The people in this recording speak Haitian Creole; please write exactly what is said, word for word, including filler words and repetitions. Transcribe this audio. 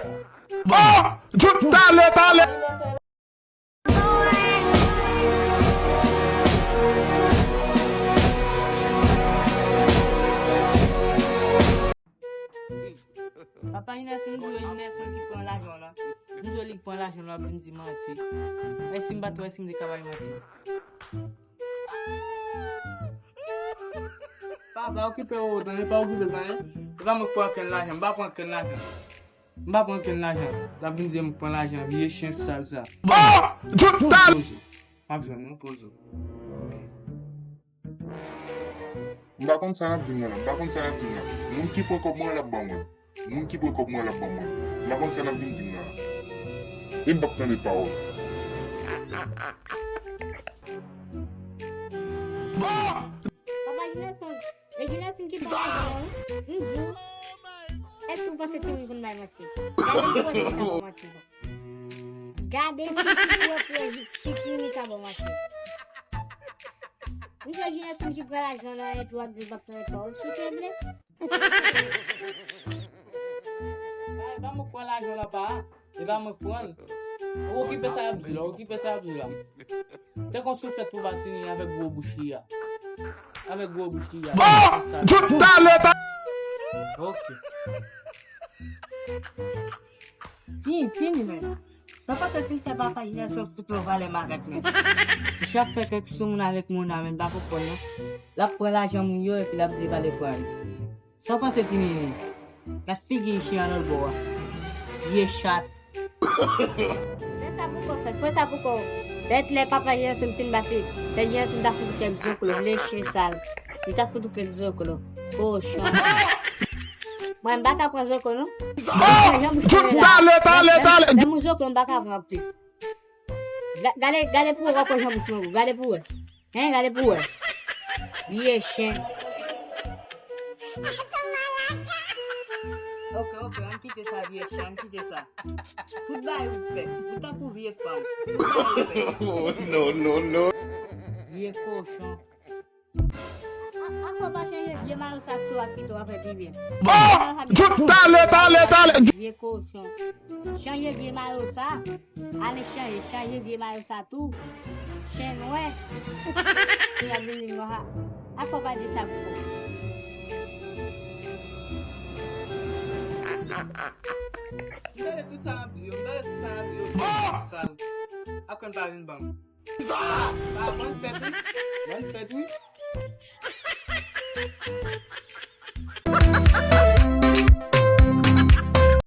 Oh! Jout, talè, talè! Papa Jinerson, m di w Jinerson ki pran lajan w lan. M di w li k pran lajan w lan, w ap vin di manti. Èske m pa t wè si m te ka bay manti? Pa, pa okipe w, tande, pa okipe l, tande. Se pa mwen k pran kenn lajan, m pa pran kenn lajan. M pa pran kenn lajan. T ap vin di m pran lajan, vye chen sal sa. Oh! Jout, talè! Poze. M ap jwenn ou, poze w. Ok. M pa konn sa n ap di m nan la. M pa konn sa n ap di m nan. Moun ki pran kòb mwen, l ap ban mwen. Moun ki pran kòb mwen, l ap ban mwen. M pa konn sa n ap vin di m nan la. E m p ap tande pawòl. Papa Jinerson, e Jinerson ki pran lajan w lan, wi. M di w, èske w panse timoun konn bay manti? Gade figi w si timoun ka ba w manti. Gade figi w si timoun ka ba w manti. M di w Jinerson ki pran lajan w lan epi w ap di l p ap tande pawòl, silteple. E pa mwen k pran lajan w lan, pa. E pa mwen k pran l. Ou okipe sa y ap di w la, ou okipe sa y ap di w la. Te kon souflèt pou Batini avèk gwo bouch li a. Avèk gwo bouch li a. Oh! Jout, talè, talè! Ok. Tini, Tini, men. Sa w panse si l fè papa Jinerson fout yon valè marèt, men. Misye ap fè kèk soumoun avèk moun nan, men, m pa konprann, non. L ap pran lajan moun yo epi l ap di l pa vle pran l. Sa w panse, Tini? Gad figi chen an lòt bò a. Vye chat. Fè sa pou kò w, fè, fè sa pou kò w. Pèt lè papa Jinerson fin bat li. Pèt Jinerson ta fout ou kèk zoklo, vye chen sal. Li ta fout ou kèk zoklo. Kochon. Mwen, m pa ka pran zoklo, non. Mwen, jan bouch mwen la. Talè, talè, talè. Menm, menm yon zoklo, m pa ka pran plis. Ga-, gade, gade pou wè, w ap wè jan bouch mwen gwo. Gade pou wè. Hein, gade pou wè. Vye chen. Ok, ok, ann kite sa, vye chen, ann kite sa. Tout bagay ou pè. Ou tankou vye fanm. Tout bagay ou pè. Oh, non, non, non. Vye kochon. A, a, a, fò pa chanje vye mayo sa sou ak pito w ap fè pi byen. Oh! Jout, talè, talè, talè! Vye kochon. Chanje vye mayo sa. Ale chanje, chanje vye mayo sa tou. Chen nwè. Chen ap vin di m konsa. A fò pa di sa pou ou. M tande tout sa n ap di yo, m tande tout sa n ap di yo. Sal. Ak konn pa vin ban m. Sa! Sa, mwen fèt wi. Mwen fèt wi.